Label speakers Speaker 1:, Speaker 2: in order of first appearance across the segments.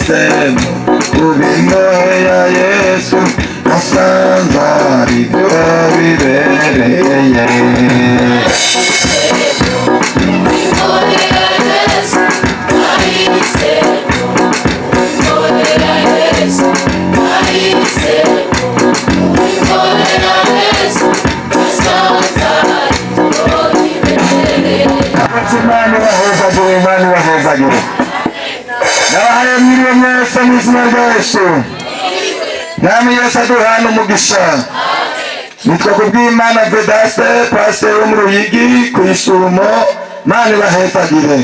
Speaker 1: Nahisemo kuba imbohe ya Yesu, nasanze ari byo bibereye. Imana ibahezagire, Imana ibahezagire. Ndabahaye mwiriwe mwese mu izina rya Yesu. Mwami Yesu aduhana umugisha. Nitwa Kubwimana Vedaste, pasiteri wo mu Ruyigi ku Isumo. Imana ibahezagire.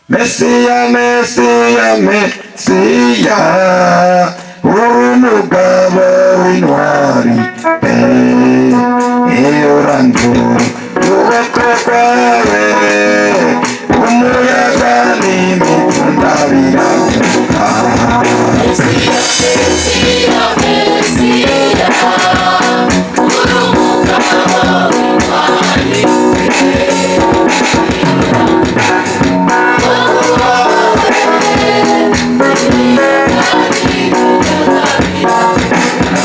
Speaker 1: Mesiya, Mesiya, Mesiya, umugabo w'intwari pe, urandura ukuboko kwawe, umuyaga n'imikunda biravuga.
Speaker 2: Mesiya, Mesiya, uri umugabo w'intwari.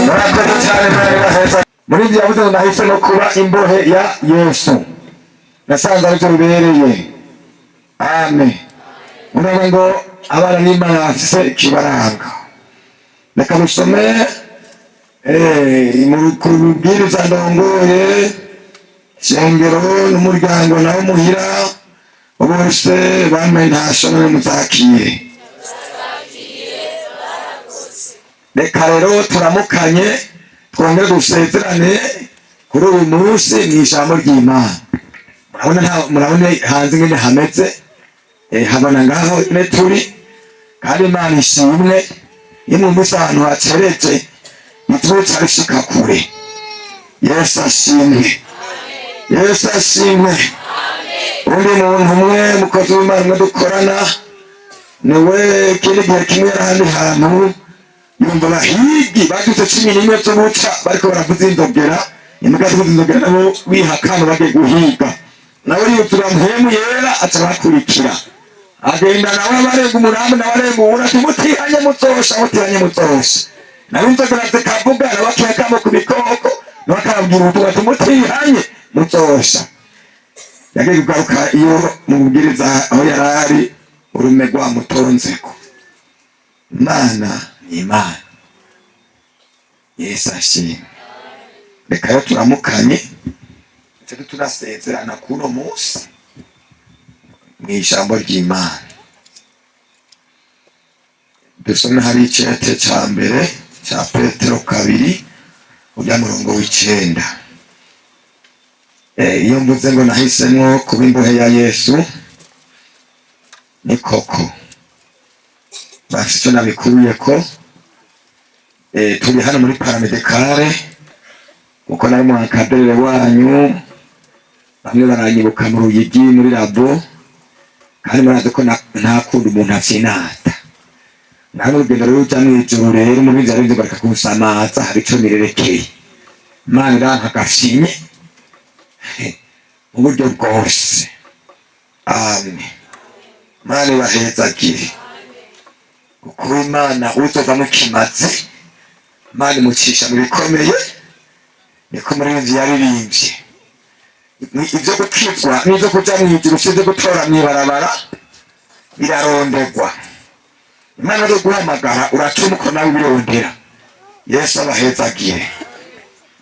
Speaker 1: Murakoze cyane, Imana ibaheza. Muri ibyo yavuze ngo nahisemo kuba imbohe ya Yesu, nasanze aribyo bibereye. Amen. Murabona ngo abana b'Imana bafise ikibaranga. Reka dusome ku bubwiriza ndongoye shengero n'umuryango nawo muhira bose bamwe ntashobora muzakire. Reka rero turamukanye, twongere dusezerane kuri uyu munsi mu ijambo ry'Imana. Murabona murabona hanze ingene hameze, habona ngaho nyene turi, kandi Imana ishimwe iyo mwumvise ahantu hacereje nitwe carishika kure. Yesu ashimwe, Yesu ashimwe. Undi muntu umwe, mukozi w'Imana umwe dukorana, niwe ikindi gihe kimwe yari ahandi hantu, yumva abahigi babyutse 11 z'ubuca bariko baravuza inzogera, imbwa zivuza inzogera, nabo bihakana bagiye guhiga. Nawe yuzura Mpwemu Yera, aca abakurikira, agenda nawe abarenga umurambi, nawe arenga uwundi, ati: "Mutihanye muzosha, mutihanye muzosha." Nawe inzogera zikavuga, nawe akekamo ku bikoko, nawe akababwira ubutumwa ati: "Mutihanye muzosha." Yagiye kugaruka iyo mu bubwiriza aho yari ari, urume rwamutonzeko. Imana ni Imana. Yesu ashimwe. Reka rero turamukanye, ndetse tunasezerana kuno munsi mu ijambo ry'Imana. Dusome hari icete ca mbere ca Petero 2, urya murongo w'9. Iyo mvuze ngo nahisemwo kuba imbohe ya Yesu, ni koko bafite icyo nabikuyeko. Turi hano muri paramédicale kuko nari mu encadreur wanyu. Bamwe baranyibuka mu Ruyigi muri labo, kandi murazi ko nta kundi umuntu afyinata naho urugendo ruja mw'ijuru. Rero muri vya bindi bareka kunsamaza, hari ico nirerekeye. Imana iranka agafyinye mu buryo bwose. Amen. Imana ibahezagire, kuko Imana uzovamo ikimazi, Imana imucisha mu bikomeye. Niko umuririmbyi yaririmbye. Ni ibyo gukizwa n'ibyo kuja mw'ijuru, si ibyo gutora mw'ibarabara, birarondegwa. Imana zo guhamagara uratuma uko nawe ubirondera. Yesu abahezagire.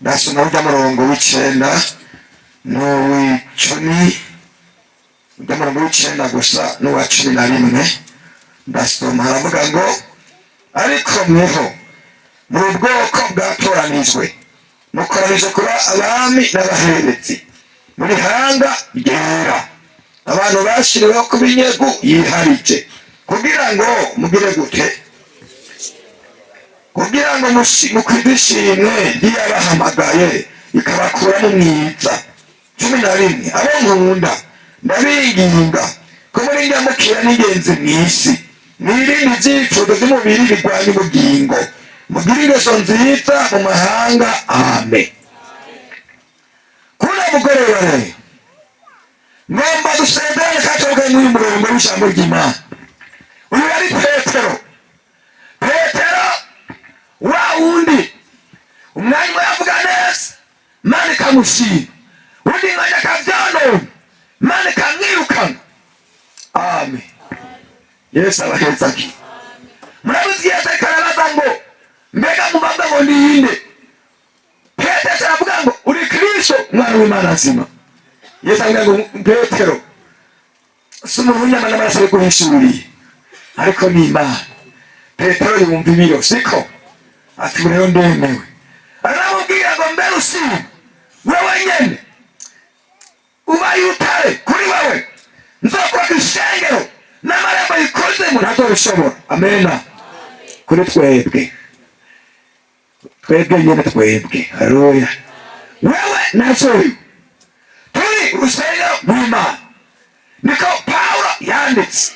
Speaker 1: Ndasoma urya murongo w'9 n'uw'icumi, urya murongo w'9 gusa n'uwa 11. Ndasoma, haravuga ngo: "Ariko mweho muri ubwoko bwatoranijwe, mukoranije kuba abami n'abaherezi, muri hanga ryera, abantu bashiriweho kuba inyegu yiharije, kugira ngo mugire gute? Kugira ngo mukwize ishimwe ry'iyabahamagaye ikabakura mu mwiza." 11: "Abo nkunda, ndabinginga ko muri nyamukira n'ingenzi mw'isi, mwirinde ibyifuzo by'umubiri birwanya ubugingo, mugire ingeso nziza mu mahanga." Amen. Kuno mugoroba rero ngomba dusezerane katoke mw'uyu murongo w'ijambo ry'Imana. Uyu yari Petero. Wa wundi umwanya umwe yavuga neza, Imana ikamushima, undi mwanya akavyonona, Imana ikamwirukana. Amen. Yesu abahezaki. Murabizi, Yesu ariko arabaza ngo: "Mbega mubavuga ngo ninde?" Petero aravuga ngo: "Uri Kristo, umwana w'Imana nzima." Yesu avuga ngo: "Petero, si umuntu w'inyama n'amaraso yo guhishuriye, ariko ni Imana." Petero yumva ibiro siko, ati: "Ubu rero ndemewe." Aramubwira ngo: "Mbere usima wewe nyene ubaye urutare, kuri wewe nzokubaka ishengero, n'amarembo yikozemo ntazobishobora." Amena. Kuri twebwe, twebwe nyene, twebwe, haleluya, wewe nazoyo turi urusengero rw'Imana, niko Pawulo yanditse.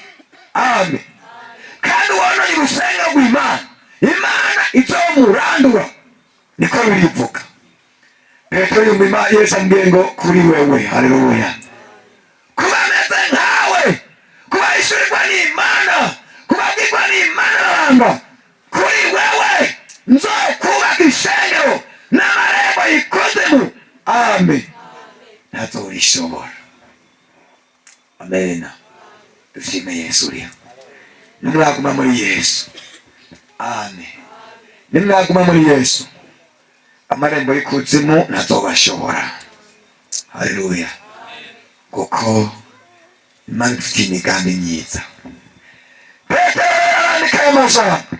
Speaker 1: Amen. Kandi wononye urusengero rw'Imana, Imana izomurandura, niko birivuga. Petero yumva Yesu ambwiye ngo kuri wewe, haleluya, kuba ameze nkawe, kuba ishurirwa n'Imana, kuba abwirwa n'Imana babanga, kuri wewe nzokubaka ishengero n'amarembo yikozemu, amen, ntazorishobora. Amena. Dushime Yesu uriho. Nimwaguma muri Yesu, amen, nimwaguma muri Yesu, amarembo y'ikuzimu ntazobashobora. Haleluya. Kuko Imana ifitiye imigambi myiza. Petero arandika ayo majambo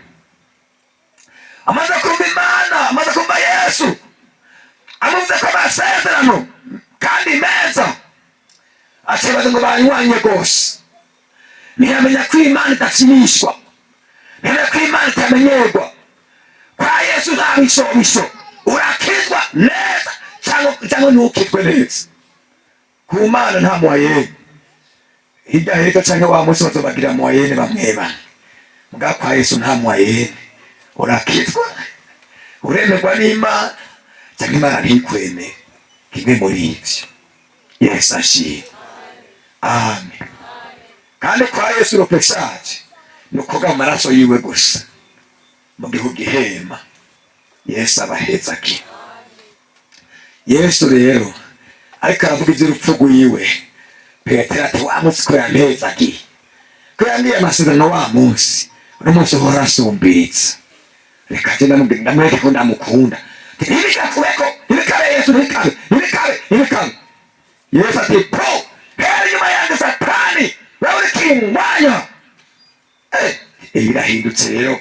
Speaker 1: amaze kumva Imana, amaze kumva Yesu amuvuze ko amasezerano kandi meza, akibaza ngo banywanye rwose. Ntiyamenya ko Imana idakinishwa, ntiyamenya ko Imana itamenyerwa. Kwa Yesu nta bishobisho, urakizwa neza cyangwa ntukizwe neza. Ku Mana nta moyenne. Hirya hepfo cyangwa wa munsi bazobagira moyenne bamwe bamwe. Mbwa kwa Yesu nta moyenne. Urakizwa, uremerwa n'Imana, cyangwa Imana ntikwemere, kimwe muri ibyo. Yesu ashimwe. Amen. Kandi kwa Yesu repêchage ni ukuga mu maraso yiwe gusa mu gihugu ihema. Yesu abahezaki. Yesu rero ariko aravuga iby'urupfu rwiwe, Petero ati: "Wa munsi ko yampezagiye, ko yambwiye amasezerano, wa munsi, uno munsi uhora asumbiritse, reka je ndamubwira, ndamwereke ko ndamukunda. Ntibikakubeko, ntibikabe Yesu, ntibikabe, ntibikabe, ntibikabe." Yesu ati: "Po, hera inyuma yanjye Satani, wewe uri kingwanya." Eh, birahindutse rero,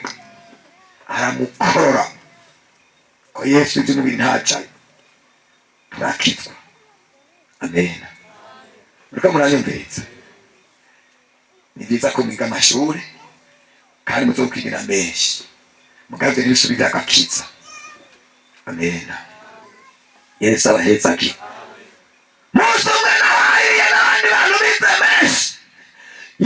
Speaker 1: aramukorora ko Yesu iby'umubiri ntacayo. Turakizwa. Amen. Muriko muranyumviriza? Ni byiza ko mwiga amashuri kandi muzokwigira menshi, mugavye ntibisubire agakiza. Amen. Yesu abahezaki. Munsi umwe nahariye n'abandi bantu bize menshi,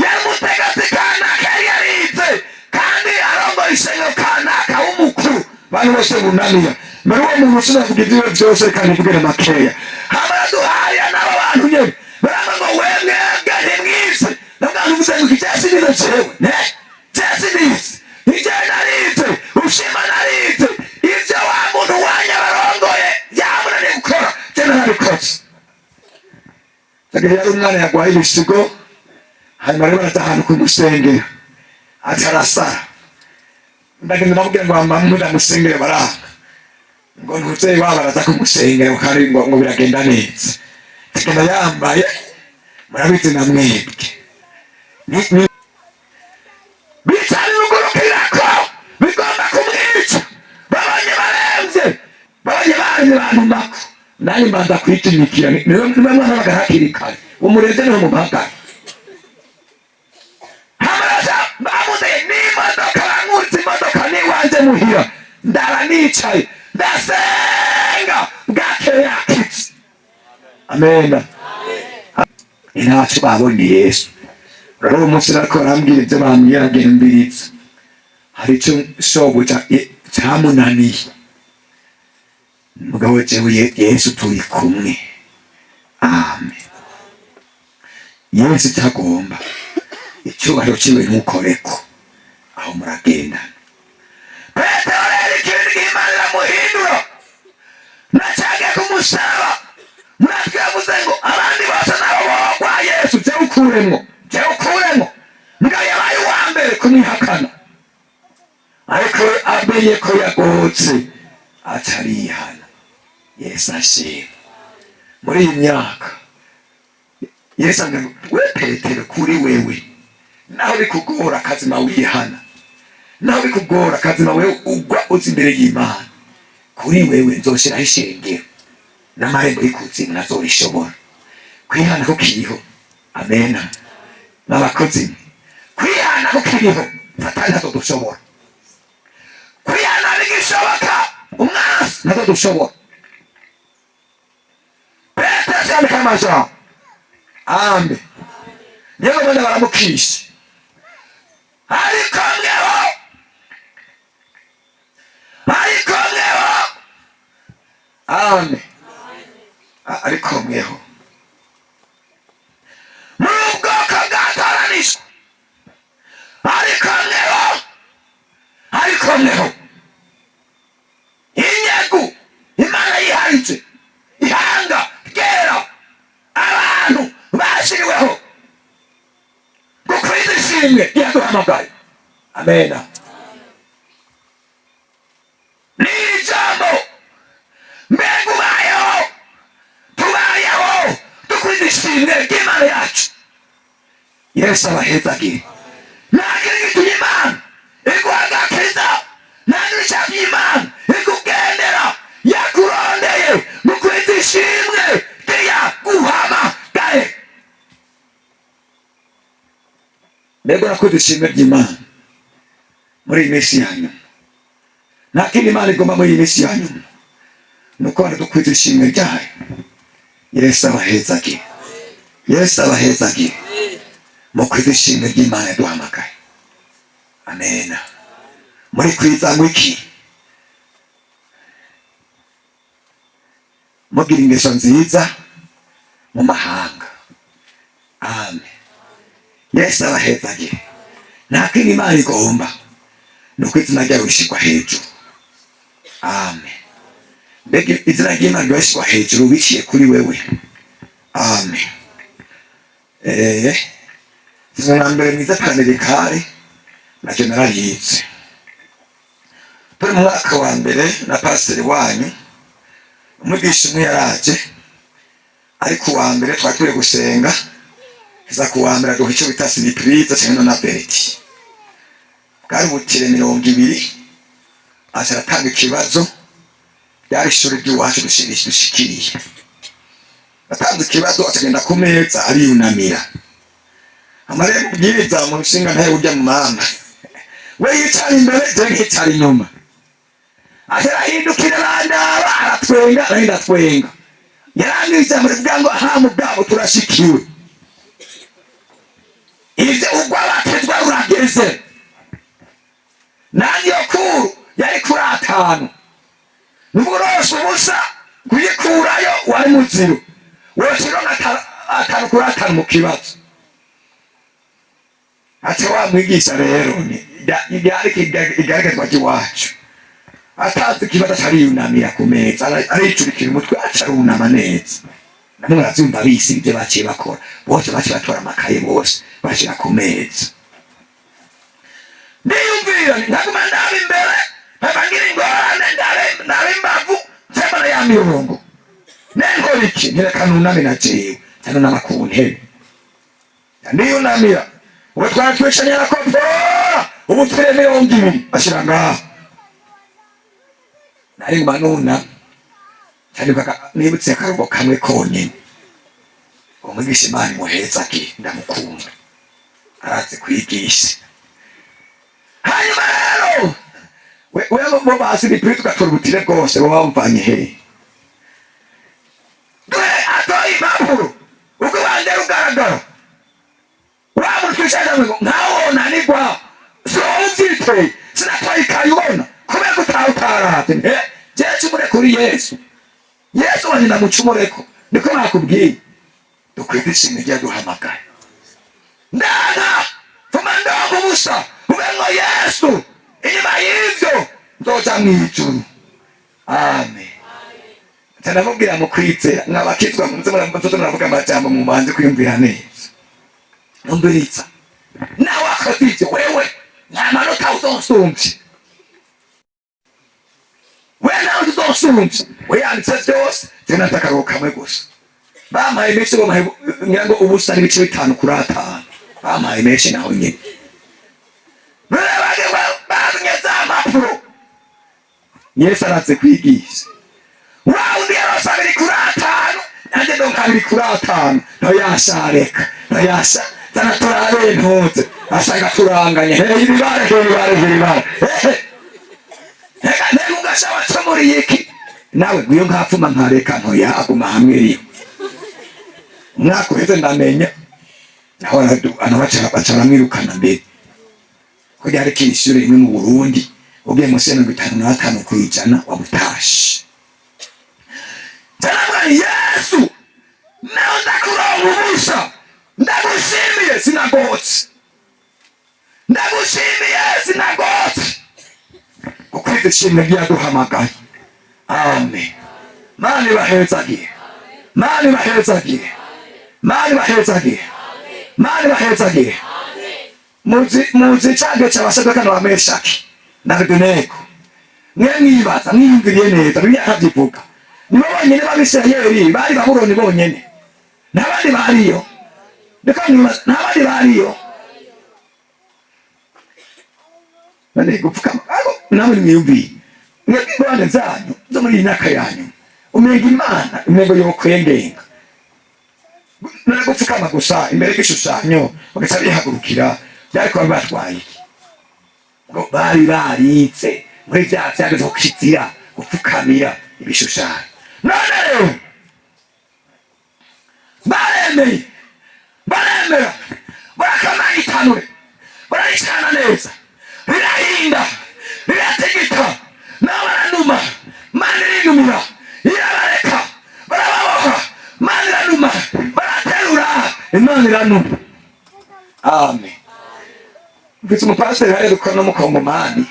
Speaker 1: yari umutegetsi kanaka, yari yarize kandi arongoye ishengero kanaka w'umukuru, bantu bose bunamiya. Mbere uwo muntu sinavuga ibyiwe byose, reka nivugire makeya. Hama yaduhariye n'abo bantu nyene, baranga ngo: "We mwebwe ntimwize." Ndavuga ntuvuze ngo jesi nize, jewe ne jesi nize, ije narize, ushima narize ivyo wa muntu wanya barongoye byamunaniye gukora, je narabikoze. Igihe yari umwana yagwaye ibisigo, hanyuma rero baraja ahantu kumusengera, aca arasara. Ndagenda ndamubwira ngo mama ndamusengere, baranga ngo ntuvyeyi wabo araza kumusengera kandi ngo biragenda neza. Tugenda yambaye, murabizi na mwebwe. Bica bimugurukirako, bigomba kumwica. Babonye baremvye, babonye baremvye, bantumako, nanjye mbanza kwitumikira. Niwe mwahamagara hakiri kare, umureze niwe mumuhagara. Hamaraja bamuzanye n'imodoka, bankuritse imodoka n'iwanje muhira, ndara nicaye ndasenga, bwakeye yakitse. Amena. Ntacyo babonye Yesu. Rero uwo munsi nariko barambwira ibyo bambwira, ngenda hari icyo shobuja cyamunaniye. Mugabo jewe Yesu turi kumwe. Amen. Yesu icyagomba icyubahiro ciwe ntukoreko aho muragenda. Petero rero ikibi Musaraba. Muratwe yavuze ngo abandi bose nabo bogwa, Yesu jewe ukuremwo, jewe ukuremwo. Mugabo yabaye uwa mbere kumwihakana, ariko amenye ko yagotse aca arihana. Yesu ashima. Muri iyi myaka Yesu ambwira ngo: "We Petero, kuri wewe naho bikugora kazima wihana, naho bikugora kazima wewe ugwa uza imbere y'Imana, kuri wewe nzoshiraho ishengero n'amarembo y'ikuzimu ntazorishobora." Kwihana kukiriho, amena. N'abakozi, kwihana kukiriho, Satani ntazodushobora. Kwihana bigishoboka, umwansi ntazodushobora. Petero yandika amajambo, amen. Niyo bana baramukisha, ariko mweho, ariko mweho, amen. Ariko mweho muri ubwoko bwatoranijwe, ariko mweho, ariko mweho inyegu Imana yiharije, ihanga ryera, abantu bashyiriweho gukwiza ishimwe ryaduhamagaye, amena. Ni ijambo mbega ubayeho, tubayeho dukwiza ishimwe ry'Imana yacu. Yesu abahezagire. Nta kintu gitumye Imana iguha agakiza, nta kintu cyatumye Imana ikugendera, yakurondeye mu kwiza ishimwe ryaguhamagaye. Mbega urakwiza ishimwe ry'Imana muri iyi minsi ya nyuma? Nta kindi Imana igomba muri iyi minsi ya nyuma, ni uko abantu dukwiza ishimwe ryayo. Yesu abahezagire, Yesu abahezagire mu kwiza ishimwe ry'Imana yaduhamagaye, amena. Muri kwiza ngwiki? Mugira ingeso nziza mu mahanga, amen. Yesu abahezagire. Nta kindi Imana igomba, ni uko izina ryayo rishyirwa hejuru, amen. Mbega izina ry'Imana ryashyirwa hejuru biciye kuri wewe? Amen. Izina na mbere mwiza paramédical nacyo nararize turi mu mwaka wa mbere na pasiteri wanyu. Umwigisha umwe yaraje, ariko uwa mbere twari turi gusenga, iza ku wa mbere aduha icyo bita surprise cyangwa non averti. Bwari butire 20, aca aratanga ikibazo. Ryari ishuri ry'iwacu dushikiriye. Atanze ikibazo, acagenda ku meza ariyunamira. Amarembo bwiza mu nshinga ntaye urya mu mama we yicara imbere, je nkicara inyuma. Aca arahindukira, arandaba, aratwenga, arahenda atwenga. Yarambwira ijambo rivuga ngo: "Aha mugabo turashikiwe, ivyo ugwabatezwa rurageze." Nanjye iyo kuru yari kuri atanu, nubwo urose ubusa kuyikurayo wari muziro, wosironka 5 kuri 5 mu kibazo. Aca wa mwigisha rero ryari igaragazwa ry'iwacu, atazi ikibazo, aca ariyunamira ku meza, aricurikira umutwe, aca arunama neza. Namwe muravyumva bisi ibyo baciye bakora bose, baciye batora amakaye bose bashira ku meza. Ndiyumvira nkaguma ndaba imbere, nkaba ngira ingorane, ndaba imbavu, nsembona ya mirongo. Nenkora iki? Ntireka nuname na jewe, nca ku ntebe ndiyunamira. Ubu twari twicanye, arakopora ubutire 20 ashira ngaho. Nari nguma nuna, nibutse akarugo kamwe konyene. Umwigisha, Imana imuhezage, ndamukunda, arazi kwigisha. Hanyuma rero we bo basi ni tugatora ubutire bwose bo bamuvanye hehe? Dore atoye impapuro, ubwo banze rugaragara wa muntu twicaye ngo nkawo nanigwa, si wowe uvyiteye, sinatoye ikaye ubona kubera utaha utaravye. Nte jewe cumure kuri Yesu, Yesu wanje ndamucumureko. Niko nakubwiye, dukwiye ishimwe ryaduhamagaye. Ndanga vuma ndongo ubusa, ube ngo Yesu, inyuma y'ivyo nzoja mw'ijuru, amen. Ndamubwira mu kwizera, mwabakizwa muze muramuze muravuga amajambo mubanze kwiyumvira neza. Numviriza, nawe wakoze ivyo, wewe nta manota uzonsumvye, we nawe uzonsumvye. We yanditse vyose, je nata akarongo kamwe gusa. Bampaye menshi, bampaye ngira ngo ubusa n'ibice bitanu kuri atanu, bampaye menshi naho nyene. None bazanye za mpapuro, Yesu araze kwigisha, wa wundi yarose 2 kuri 5, nanjye ndonka 2 kuri 5. Ntoyashareka ntoyasha, zana turabe ntuze, asanga turanganye. Hey, ibibare, hey, ibibare, ibibare. Reka ntega ugasha wacumuriye iki nawe, ngwiyo nkapfuma nkareka ntoya aguma hamwe iriho. Umwaka uheze ndamenya naho baca baramwirukana mbere ko ryari kiri ishuri rimwe mu Burundi, ugiye munsi ya 55% wabutashe. Ndavuga, Yesu, nawe ndakuronka ubusa, ndagushimiye sinagotse, ndagushimiye sinagotse, kuko ishimwe ryaduhamagaye. Amen. Mana ibahezagire, Mana ibahezagire, Mana ibahezagire, Mana ibahezagire. Muzi muzi cage c'Abasadaka n'Abameshaki na Abedenego. Mwe mwibaza, mwiyumviriye neza, Bibiliya ntabyivuga, nibo bonyene b'Abisirayeli bari Babuloni bonyene? N'abandi bariyo? Reka mwibaza, n'abandi bariyo? None gupfukama ariko namwe mwiyumviye, mwebwe ingorane zanyu zo muri iyi myaka yanyu, umenga Imana umengo yokwengenga. None gupfukama gusa imbere y'igishushanyo bagaca bihagurukira, byari kuba bibatwaye iki? Ngo bari baritse muri bya byageze ko kizira gupfukamira ibishushanyo. None rero baremeye, baremera, barakamanya itanure, bararicana neza, rirahinda, riratigita, nabo baranuma. Mana irinumira, irabareka, barababoha. Mana iranuma, baraterura, Imana iranuma. Amen. Mfite umupasiteri hariya dukora n'umukongomani,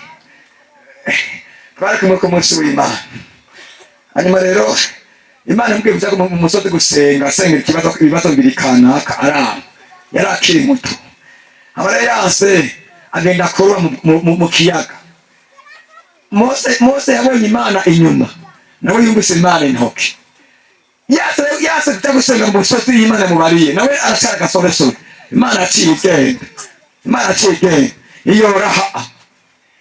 Speaker 1: twari kumwe ku munsi w'Imana. Hanyuma rero Imana imubwiye kuja mu musozi gusenga, asenga ikibazo, ibibazo bibiri kanaka, aranga, yari akiri muto. Aba rero yanse, agenda kuroba mu kiyaga. Mose yabonye Imana inyuma, nawe yumvise Imana intoki. Yase yase kuja gusenga mu musozi y'Imana mubariye, nawe aracara agasoresore. Imana aciye ubwenge, Imana aciye ubwenge, iyora ha,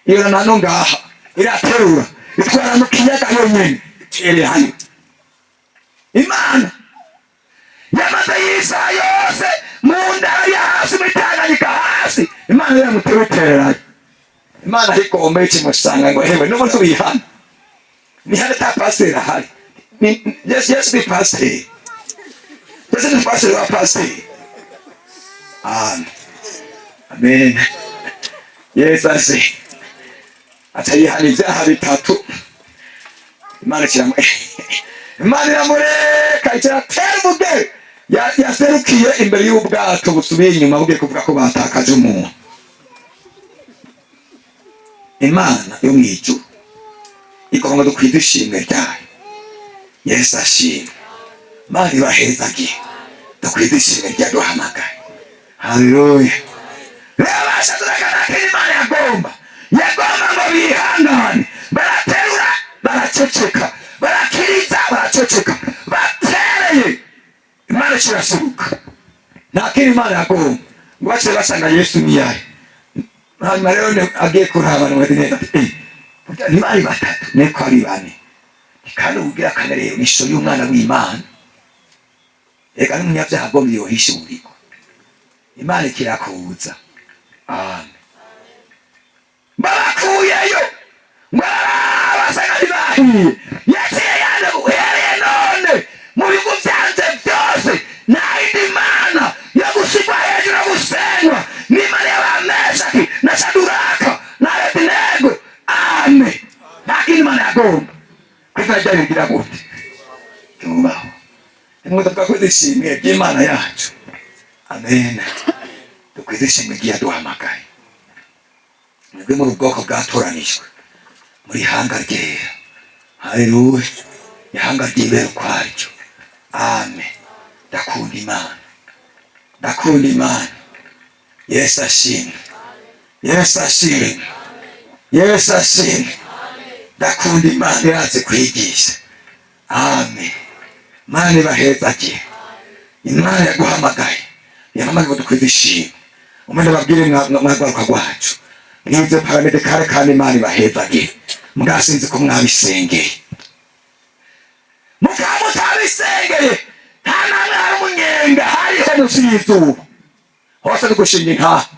Speaker 1: iyora nano ngaha, iraterura, itwara mu kiyaga yonyene, itererayo. Imana yamaze yisaha yose mu ndaro ya hasi muri Tanganyika hasi, Imana yamutewe itererayo. Imana igomba ikimusanga ngo hewe n'umuntu wihana nihane, ta pasiteri ahari. Yesu, Yesu ni pasiteri, Yesu ni pasiteri wa pasiteri. Amen, amen. Yesu aje aca yihana ibyaha bitatu, Imana ikiramu, Imana iramureka, ikiratera umugeri. Yaserukiye imbere y'ubwato busubiye inyuma, bugiye kuvuga ko batakaje umuntu. Imana yo mu ijuru igomba dukwiza ishimwe ryayo. Yesu ashimwe. Mana ibahezagiye, dukwiza ishimwe ryaduhamagaye. Haleluya. Rero bashadurakana, Imana yagomba ngo bihangane, baraterura, baraceceka, barakiriza, baraceceka, batereye, Imana kirasubuka. Nta kindi Imana yagomba, ngo baciye basanga Yesu niyahe. Hanyuma rero agiye kuraba neza ati: "Eh, burya ntibari batatu, niko ari bane, kandi ubugira kane rero ni ishusho y'umwana w'Imana." Ega n'umunyabyaha agomba yohishurirwa, Imana ikirakuza. Amen. Babakuyeyo ngo basanga ntibahiye. Yaciye yande: "Uhereye none mu bihugu byanje byose nta yindi mana yo gusigwa hejuru yo gusengwa, n'Imana y'Abameshaki na Shaduraka na Abedenego." Amen. Nta kindi Imana yagomba, kuko ryayo rigira gute? Yubaho. Nimwe twakoze ishimwe ry'Imana yacu. Amen. Dukwize ishimwe ry'iyaduhamagaye. Mwebwe muri ubwoko bwatoranijwe, muri hanga ryera. Haleluya. Ihanga ryibera ukwaryo. Amen. Ndakunda Imana, ndakunda Imana. Yesu ashimwe, Yesu ashimwe, Yesu ashimwe. Ndakunda Imana, irazi kwigisha. Amen. Imana ibahezagiye. Imana yaguhamagaye, yahamagaye ngo dukwize ishimwe. Umwe ndababwire, mwagaruka rwacu mwize paramédical, kandi Imana ibahezagiye. Mwasinzi ko mwabisengeye, mukaba mutabisengeye, nta namwe hari umunyenga hariho munsi y'izuba. Hose ni gushinga intaha,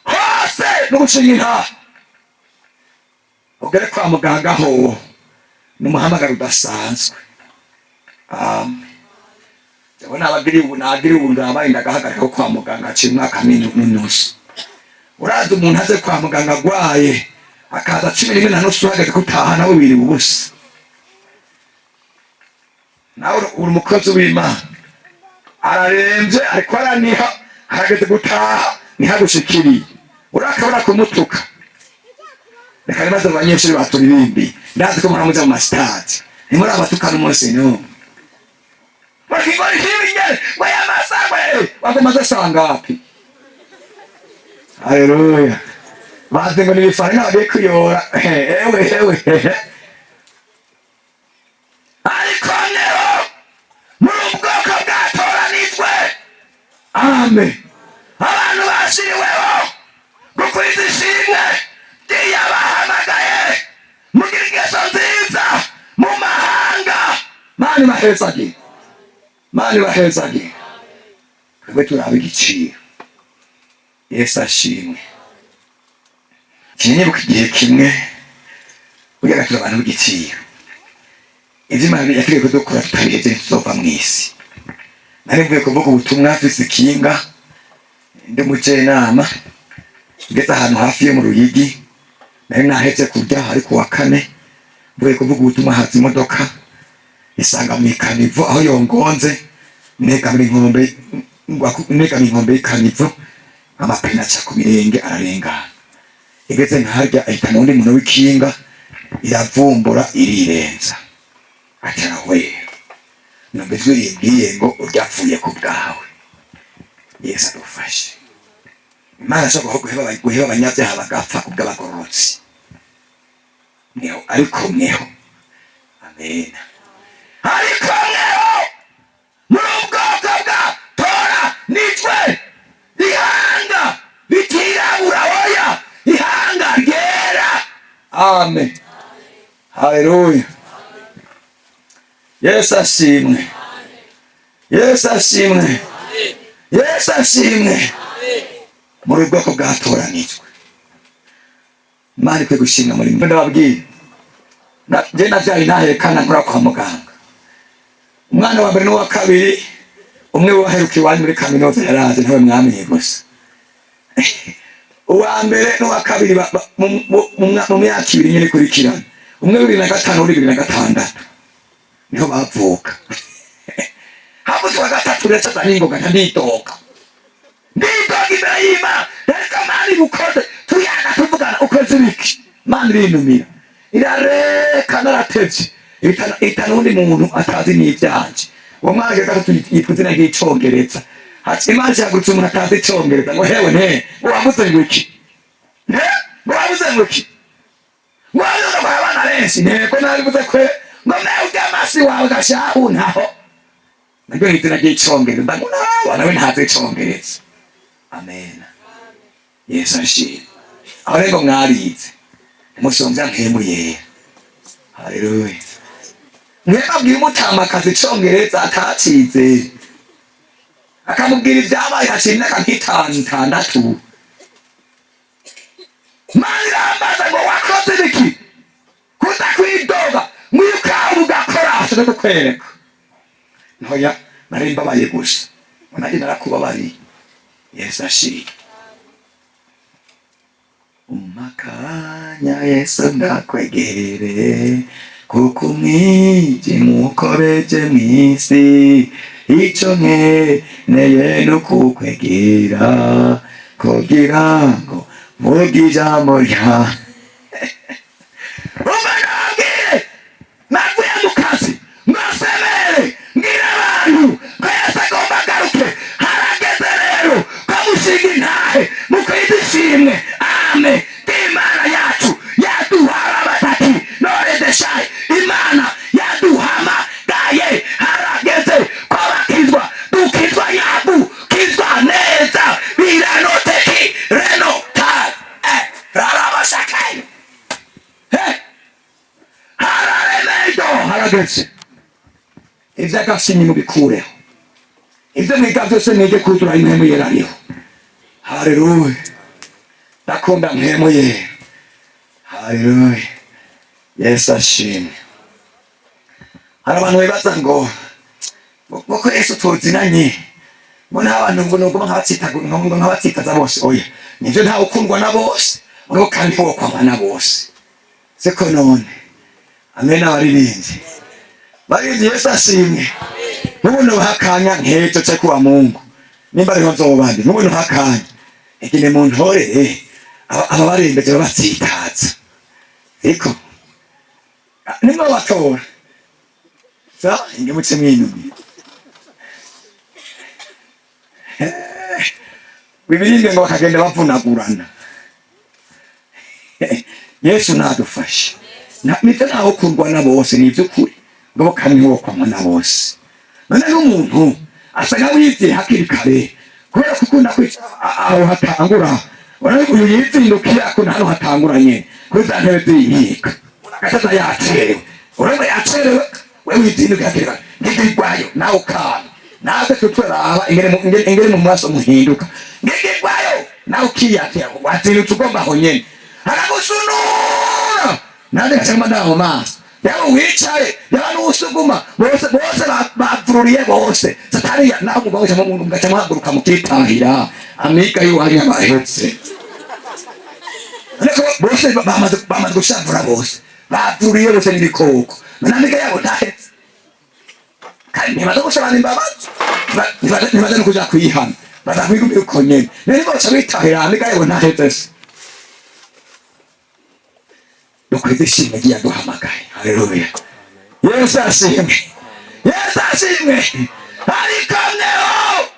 Speaker 1: hose ni gushinga intaha. Ugere kwa muganga ho ni umuhamagaro udasanzwe. Amen. Jewe nabagiriye ubu, nagiriye ubu, ndabaye ndagahagarika kwa muganga haciye umwaka n'inusu. Urazi umuntu aze kwa muganga agwaye, akaza 11:30, uhagaze gutaha nawe wiriwe ubusa. Nawe uri umukozi w'Imana, araremvye, ariko araniha, harageze gutaha, ntihagushikiriye, urakabona kumutuka. Reka nibaze mu banyeshuri baturirimbiye, ndazi ko muramuja mu masitade, ntimuri abatukana umunsi n'umwe. Bakigora ikibi nyene ngo yamasangwe wakomaze sangapi? Haleluya! Bazi ngo ni ibifaranga bagiye kuyora. Ewe ewe, ariko mweho muri ubwoko bwatoranijwe. Amen. Abantu bashiriweho gukwiza ishimwe ry'iyabahamagaye, mugira ingeso nziza mu mahanga. Mani bahezagiye, Mani bahezagiye. Twebwe turaba igiciro. Yesu ashimwe. Kinyibuka igihe kimwe burya turi abantu b'igiciro. Ivyo Imana yategeka kudukora tutabihevye, ntituzova mw'isi. Nari mvuye kuvuga ubutumwa mfise ikinga, ndi umujenama, ngeze ahantu hafi yo mu Ruyigi. Nari naheze kurya, ariko wa kane mvuye kuvuga ubutumwa, haza imodoka isanga mu ikanivo aho yongonze, negamira inkombe, negamira inkombe y'ikanivo, amapine aca ku birenge, ararengana. Igeze nkarya, ahitana uwundi muntu w'ikinga, iravumbura, irirenza, aca arahwera. Numva ijwi rimbwiye ngo urya apfuye ku bwawe. Yesu adufashe. Imana ashobora guheba abanyabyaha bagapfa ku bw'abagororotsi. Mweho, ariko mweho, amen, ariko mweho muri ubwoko bwa toranijwe, ihanga ritirabura, oya, ihanga ryera. Amen, haleluya. Yesu ashimwe, Yesu ashimwe, Yesu ashimwe. Muri ubwoko bwatoranijwe. Imana ikwiye gushinga muri mwe. Ndababwira, je navyaye ntahekana, nkora kwa muganga. Umwana wa mbere n'uwa kabiri, umwe waheruka iwanyu muri kaminuza yaraje, ntawe mwamenye gusa. Uwa mbere n'uwa kabiri mu myaka 2 nyene ikurikirana, umwe 2005, undi 2006, niho bavuka. Havutse uwa gatatu rero, aza n'ingoga, ndidoga, ndidoga imbere y'Imana. Reka Mana ibukoze, tuyaga, tuvugana, ukoze ibiki? Mana irinumira, irareka, naratevye, ihitana uwundi muntu atazi n'ivyanje. Uwo mwana wa gatatu yitwa izina ry'icongereza. Ati Imana ihagurutse umuntu atazi icongereza, ngo hewe nte, ngo wavuze ngo iki? Nte, ngo wavuze ngo iki? Ngo wavuze ngo abana benshi? Ntego nabivuze kwe. Ngo mbe urya amasi wawe gashahu ntaho naryo ni izina ry'icongereza, ngo nawe nawe ntazi icongereza. Amen, Yesu ashimwe. Aho rero ngo mwarize, ntimusomvya mpemu yera. Haleluya. Mwebabwiye umutamakazi icongereza atacize, akamubwira ibyabaye haciye imyaka nk'itanu, itandatu. Mana irambaza ngo wakoze ibiki kuza kwidoga, mwirukaho ugakora ashaka kukwereka. Ntoya, nari mbabaye gusa, ngo nanjye narakubabariye. Yesu ashimwe. Umakanya Yesu ndakwegere, kuko umwijima ukobeje mw'isi. Ico nkeneye ni ukukwegera kugira ngo mvuge ijambo ryawe. Umva, nababwire, navuye mu kazi. Ndabihevye, ivy'agasinyi mubikureho, ibyo mwiga byose mwige kuzura impemu yera ariho. Haleluya! Ndakunda mpemu yera. Haleluya! Yesu ashimwe. Hari abantu bibaza ngo ko Yesu tuzinanye, ngo nta bantu, ngo nuguma nkabatsita, ngo nkabatsitaza bose. Oya, nivyo, ntawe ukundwa na bose, ngo kandi wokwama na bose, siko none? Amen. Abaririmbyi, baririmbyi, Yesu ashimwe. N'ubu nuha akanya nk'ejo cyo kuwa Mungu, nimba ariho nzoba ndi, n'ubu nuha akanya igine mu ntorere aba barembeje babatsitaza, siko nimwe batora sa inge muce mwinumira bibirimbe, ngo bakagenda bavunagurana. Yesu nadufashe. Nivyo, ntawe ukundwa na bose, ni ivy'ukuri, ngo kandi ntiwokwamwa na bose. None n'umuntu asa nkawiziye hakiri kare kubera gukunda kwicara aho hatangura. Urabona uyu yizindukiye, akunda hano hatangura nyene kuri za ntebe z'inkiko, agacaza yacerewe. Urabona yacerewe, we wizindukiye hakiri kare, ngigirwayo nawe ukana natwe tuturaba ingene mu maso muhinduka. Ngigirwayo nawe ukiyatira, wazindutse ugomba aho nyene, aragusunura nanjye ngacamo ndaba mu maso. Yaba wicaye, yaba n'usuguma, bose bose bavururiye bose. Satani nawe mugaca muhaguruka mukitahira, amiga y'iwanyu abahetse. Ariko bose bamaze gushavura, bose bavuriye bose n'ibikoko. None amiga yabo ntahetse, kandi ntibaza gusabana imbabazi, ntibaza no kuja kwihana, baza kwigumira uko nyene. None bose bitahira, amiga yabo ntahetse se? Dukwize ishimwe ryaduhamagaye. Haleluya! Yesu ashimwe, Yesu ashimwe. Ariko mweho,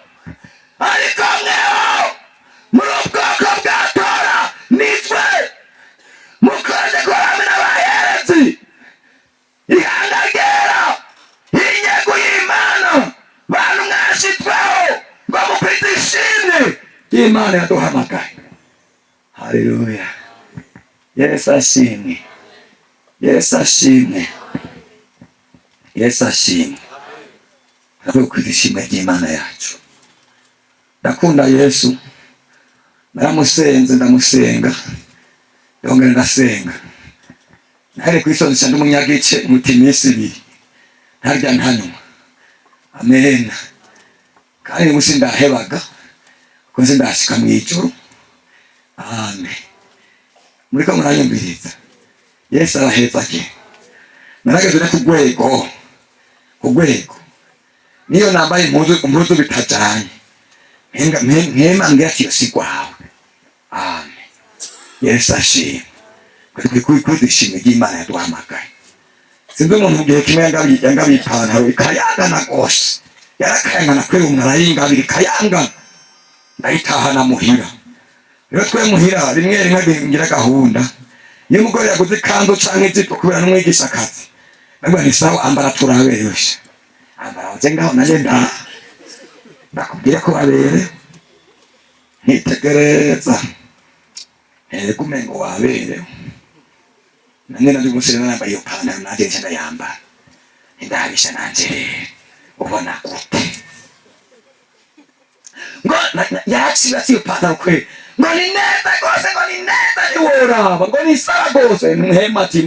Speaker 1: ariko mweho muri ubwoko bwatora nitwe mukoze kurame n'abaherezi, ihanga ryera, inyego y'Imana, bantu mwashitsweho ngo mukwize ishimwe ry'Imana yaduhamagaye. Haleluya! Yesu ashimwe, Yesu ashimwe, Yesu ashimwe. Turakwiye gukwiza ishimwe ry'Imana yacu. Ndakunda Yesu. Naramusenze, ndamusenga, ndongera ndasenga. Nahere kwisonzesha ndi umunyagice, muti iminsi 2 ntarya ntanywa. Amen. Kandi ubu ndahebaga kuko nzi ndashika mu ijuru. Amen. Muriko muranyumviriza? Yesu arahezage. Narageze no ku rwego niyo nambaye impuzu bitajanye, nkema ngira ati: "Iyo si rwawe." Amen. Yesu ashimwe. Kwiza ishimwe ry'Imana yaduhamagaye. Sinzi umuntu mu gihe kimwe yangabiye ipantaro ikayangana rwose, yarakayangana kubera umuntu arayingabira ikayangana, ndayitahana muhira. Rero twe muhira rimwe rimwe ngira gahunda, iyo umugore yaguze ikanzu canke ijipo, kubera n'umwigisha akazi, ndavuga nti: "Sawa, ambara turaberesha, ambara uje ngaho nanje ndakubwira ko waberewe." Nkitegereza, ntego umengo waberewe. Nanje nanje umunsi rero nambaye iyo pantaro, nanje nca ndayambara, ndabisha nanje rero ubona gute ngo yaracibatse iyo pantaro kwe, ngo ni neza rwose, ngo ni neza ntiworaba, ngo ni sawa rwose. Mpema ati: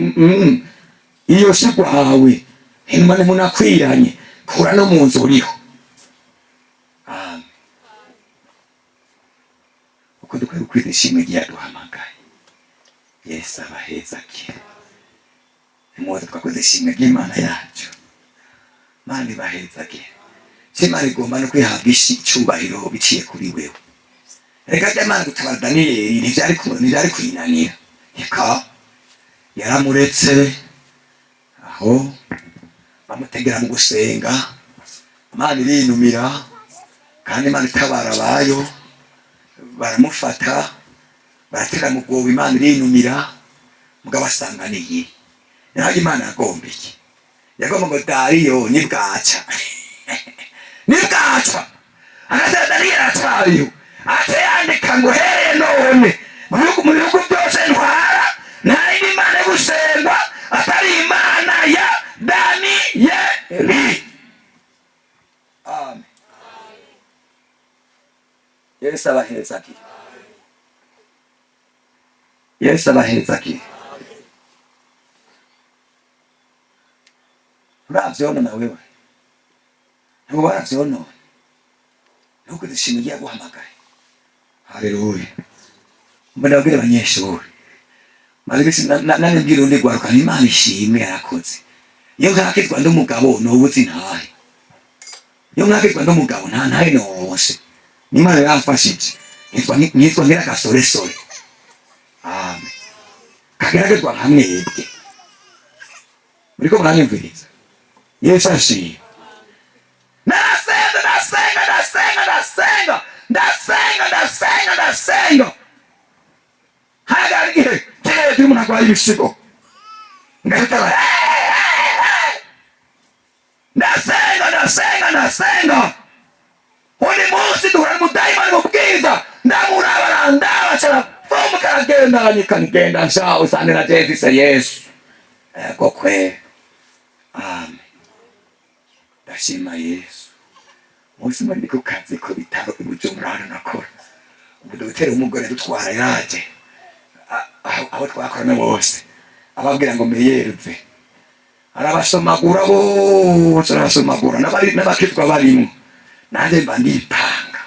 Speaker 1: Iyo si rwawe, hanyuma ntimunakwiranye, kura no mu nzu uriho." Amen. Uko dukwiye gukwiza ishimwe ryaduhamagaye. Yesu abahezake. Nimuze twakoze ishimwe ry'Imana yacu. Mana ibahezake. Imana igomba no kwihabwa icyubahiro biciye kuri wewe. Reka rya Imana gutabara Daniyeli ntivyari kuyinanira. Reka yaramuretse aho bamutegera mu gusenga. Imana irinumira, kandi Imana itabara abayo. Baramufata, baratera mu rwobo, Imana irinumira, mugabo asanganiye naho. Imana yagomba iki? Yagomba ngo Dariyo nibwaca, nibwaca agatera Daniyeli acariho, ace yandika ngo: "Hereye none mu bihugu byose ntwara, nta yindi Imana yo gusengwa atari Imana ya Daniyeli." Eli. Amen. Yesu abahezagire. Yesu abahezagire. Uravyonona wewe, ntabwo waravyonona, ntukuze ishimwe ryaguhamagaye. Haleluya. Mbona babwire abanyeshuri nanibwira undi gwaruka, Imana ishimwe yarakoze. Iyo ntakitwa ndi umugabo nobuze intahe, iyo ntakitwa ndi umugabo nta ntahe nose. Imana yaramfashije nitwa ngira agasoresore. Amen. Kageragezwa nka mwebwe muriko muranyumviriza. Yesu ashimwe. Ndasenga, ndasenga, ndasenga, ndasenga, ndasenga, ndasenga, ndasenga. Hagara igihe kera umuntu arwaye ibisigo ngahita, ndasenga, ndasenga, ndasenga. Undi munsi duhura n'umudayimoni mu bwiza, ndamuraba, arandaba, acarafumuka, aragenda, aranyika, ngenda nsha usane na jefise Yesu. Ego kwe. Amen. Ndashima Yesu. Umunsi umwe ndi ku kazi ku bitaro i Bujumbura hano nakora, umudogiteri w'umugore dutwara yaje aho twakorana bose ababwira ngo meyerve, arabasomagura bose, arabasomagura n'abakitwa barimwo. Nanjye mba ndipanga,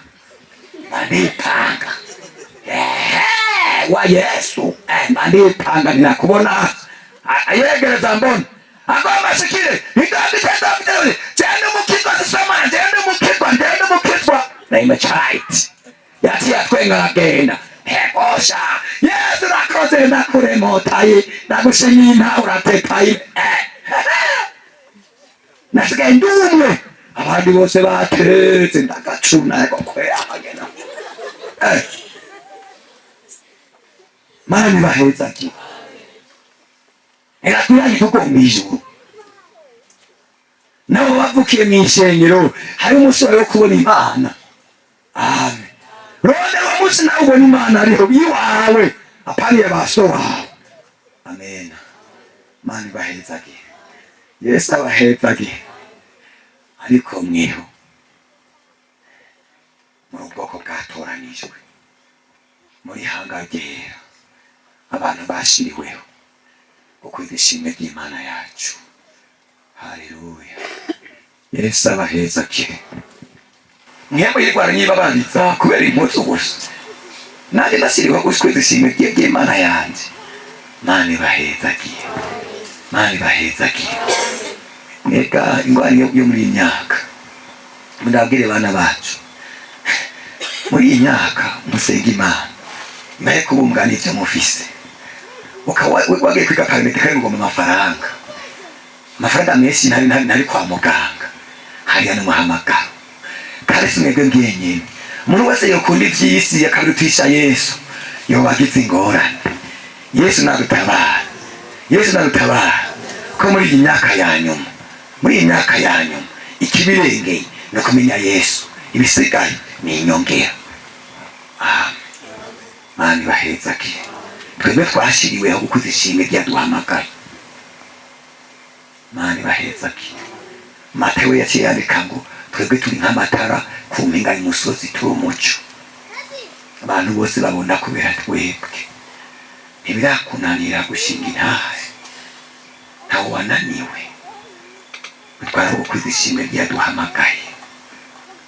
Speaker 1: mba ndipanga. Ehe, wa Yesu, mba ndipanga, ninakubona ayegereza mbona agomba ashikire idogiteri, dogiteri, genda umukizwa sisoma, genda umukizwa, genda umukizwa. Name child yaciye atwenga, aragenda. Hegosha Yesu, urakoze, ndakuremotayi, ndagushimira, uratepayi. Nasigaye ndumwe, abandi bose batetse, ndagacuna ego kwera amagena. Mana ibahezagire. Reka twirange tugomba ijuru. Nabo bavukiye mu ishengero, hari umunsi wawe wo kubona Imana. Amen. Rondera uwo munsi nawe ubona Imana ariho iwawe, apaniye ba so wawe. Amen. Mana ibahezagire. Yesu abahezagire. Ariko mweho muri ubwoko bwatoranijwe, muri hanga ryera, abantu bashiriweho gukwiza ishimwe ry'Imana yacu. Haleluya. Yesu abahezagire. Mwemwe yirwara nyibabariza kubera impuzu gusa, nanjye ndashyiriweho gukwiza ishimwe ry'Imana yanjye. Mana ibahezagire. Mana ibahezagire. Mwega ingwara yo muri iyi myaka, mundabwire bana bacu, muri iyi myaka musenge Imana ibahe kubumbwa n'ivyo mufise. Ukaba wagiye kwiga paramédical ngo ugomba amafaranga, amafaranga menshi, ntari kwa muganga hariya n'umuhamagaro. Kandi si mwebwe mwenyene, umuntu wese yokunda ivy'isi akabirutisha Yesu yoba agize ingorane. Yesu nadutabara, Yesu nadutabara, ko muri iyi myaka ya nyuma, muri iyi myaka ya nyuma, ikibirengeye ni ukumenya Yesu, ibisigaye ni inyongera. Amen. Mana ibahezagire. Twebwe twashiriweho gukuza ishimwe ryaduhamagaye. Mana ibahezagire. Matewo yaciye yandika ngo twebwe turi nk'amatara ku mpinga y'umusozi, turi umuco abantu bose babona kubera twebwe. Ntibirakunanira gushinga intahe, ntawe wananiwe utwara gukwiza ishimwe ryaduhamagaye.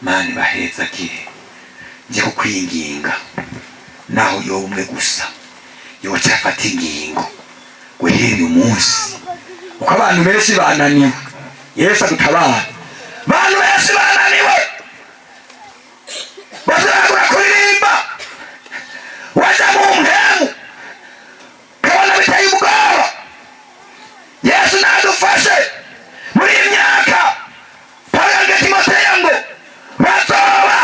Speaker 1: Mana ibahezagire. Nje kukwinginga, naho yoba umwe gusa yoca afata ingingo guhera uyu munsi, kuko abantu benshi bananiwe. Yesu adutabara. Abantu benshi bananiwe, baziragura kuririmba, waja mu mpemu kabona biteye ubwoba. Yesu nadufashe muri iyi myaka. Pawulo yabwiye Timoteyo ngo bazoba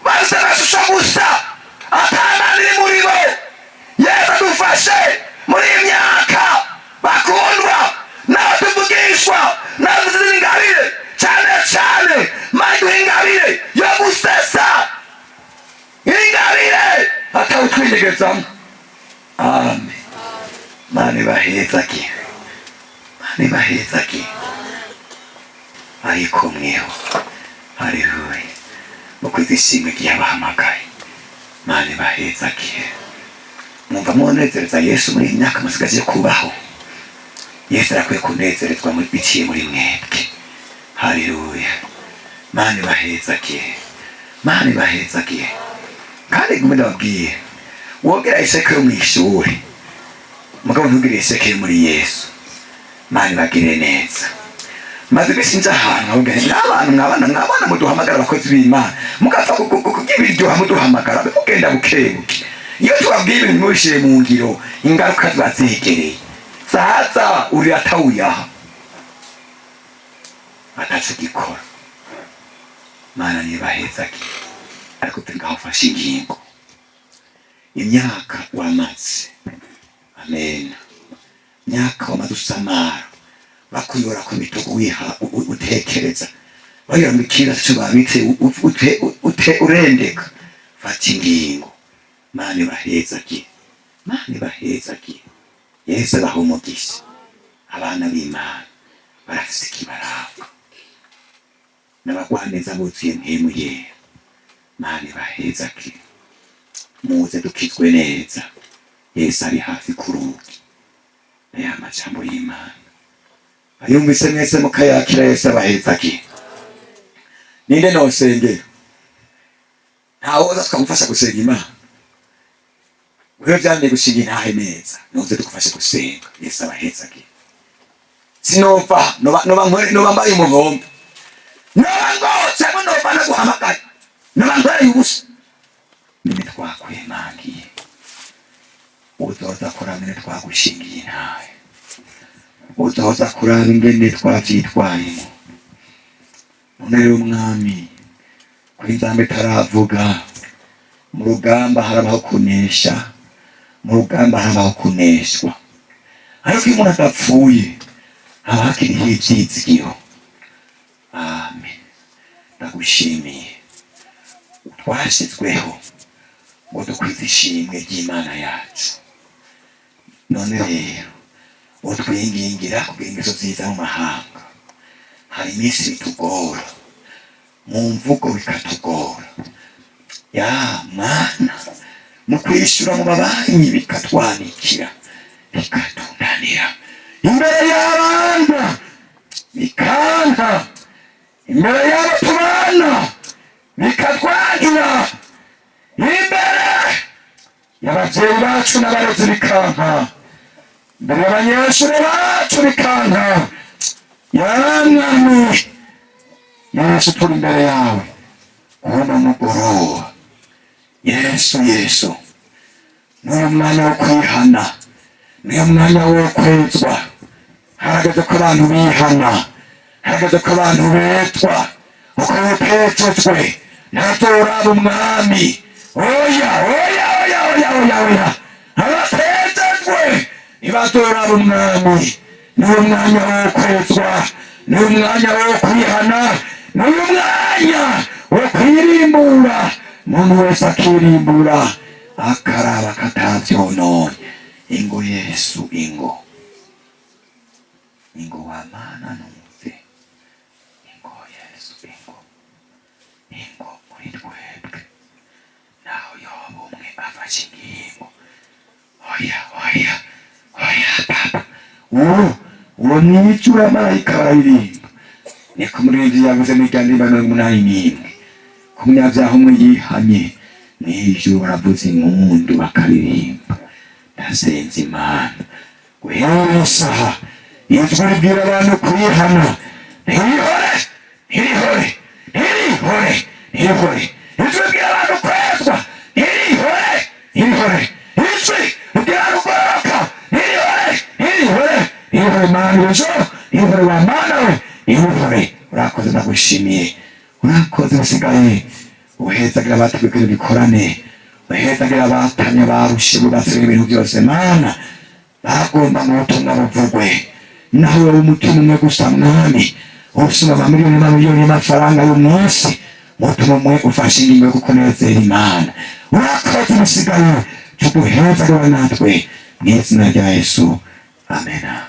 Speaker 1: bafise amashusho gusa, atamana iri muri bo. Yesu adufashe muri iyi myaka. Bakundwa, naho tuvugishwa, naho dufite ingabire, cyane cyane Mana iduha ingabire yo gusesa, ingabire atawutwinyegezamo. Amen. Mana ibahezagire. Mana ibahezagire. Ariko mweho, haleluya, mukwiza ishimwe ry'abahamagaye. Mane bahezagiye. Mwumva mwonezereza Yesu muri iyi myaka musigaje kubaho? Yesu arakwiye kunezerezwa biciye muri mwebwe. Haleluya. Mane bahezagiye, mane bahezagiye. Kandi gume ndababwiye, wogera échec yo mw'ishuri, mugabo ntugire échec yo muri Yesu. Mane bagire neza. Maze iminsi nja ahantu nkavuga nti, n'abantu mwabana mwabana muduhamagara, abakozi b'Imana, mugapfa kubiryoha, muduhamagara mugenda bukebuke. Iyo tubabwiye ibintu mubishire mu ngiro, ingaruka ziba zegereye, zaza uri atawuyaha ataco gikora. Mana nibahezagiye. Ariko turi ngaho, ufashe ingingo, imyaka wamaze, amen, myaka wamaze usamara, bakuyora ku bitugu, wiha utekereza bagira ngo ikibazo cyo babitse urendeka. Fata ingingo. Mana bahezagiye, Mana bahezagiye. Yesu abaha umugisha. Abana b'Imana barafise ikibaranga n'abagwaneza buzuye Mpwemu Yera. Mana bahezagiye. Muze dukizwe neza, Yesu ari hafi ku rugi. Aya majambo y'Imana ayumvise mwese mukayakira, Yesu abahezagiye. Ninde nosengera? Ntawoza tukamufasha gusenga Imana? Wewe vyananiye gushinga intahe neza, noze tugufashe gusenga. Yesu abahezagiye. Sinova noba noba nkore, noba mbaye umuhombo, noba ngotsemo, nova naguhamagaye, noba nkoreye ubusa. None twakwemangiye, uzoza kuraba ingene twagushingiye intahe, uzoza kuraba ingene twavyitwayemo. None rero Mwami, ko inzamba itaravuga, mu rugamba harabaho kunesha, mu rugamba harabaho kuneshwa. Ariko iyo umuntu adapfuye, haba hakiriho ivyizigiro. Amen. Ndagushimiye, twashyizweho ngo dukwize ishimwe ry'Imana yacu. None rero utwingingira kugira ingeso nziza mu mahanga. Hari iminsi bitugora mu mvugo, bikatugora ya Mana, mu kwishyura mu mabanki bikatwanikira, bikatunanira imbere y'abana, bikanka imbere y'abo tubana, bikatwangira imbere y'ababyeyi bacu n'abarezi, bikanka imbere y'abanyeshuri bacu, bikanka. Ya Mwami Yesu, turi imbere yawe kuno mugoroba. Yesu, Yesu, niyo mwanya wo kwihana, niyo mwanya wo kwezwa. Harageze ko abantu bihana, harageze ko abantu betwa. Uko utejejwe ntazoraba Umwami. Oya, oya, oya, oya, oya, oya! Abatejejwe ntibazoraba Umwami. Niwo mwanya wo kwezwa, niwo mwanya wo kwihana, niwo mwanya wo kwirimbura. Umuntu wese akirimbura, akaraba katavyononye. Ingo Yesu, ingo, ingo wa Mana, numve. Ingo Yesu, ingo, ingo muri twebwe. Naho yoba umwe afashe ingingo, oya, oya, oya papa, uwo uwo mwijuru amarayika bararirimba. Niko umuririmbyi yavuze muri rya ndirimbo 81: ku munyabyaha umwe yihanye, mwijuru baravuza impundu, bakaririmba. Ndasenze Imana, guhera iyo saha ijwi ribwira abantu kwihana ntirihore, ntirihore, ntirihore, ntirihore. Ijwi ribwira abantu kwezwa ntirihore, ntirihore. Ijwi ribwira abantu kugororoka ntirihore, ntirihore, ntirihore. Mana ejo ntirihore, wa Mana we, ntirihore. Urakoze, ndagushimiye, urakoze. Usigaye uhezagira abateguye bikorane, uhezagira abatanye, barushe, bubatse ibintu byose. Mana, bagomba mu butumwa buvugwe, naho wowe umutima umwe gusa, Mwami, usuma amamiliyoni n'amamiliyoni y'amafaranga y'umunsi, umutima umwe ufashe ingingo yo kukunezera. Imana, urakoze. Usigaye tuguhezagira natwe mu izina rya Yesu, amena.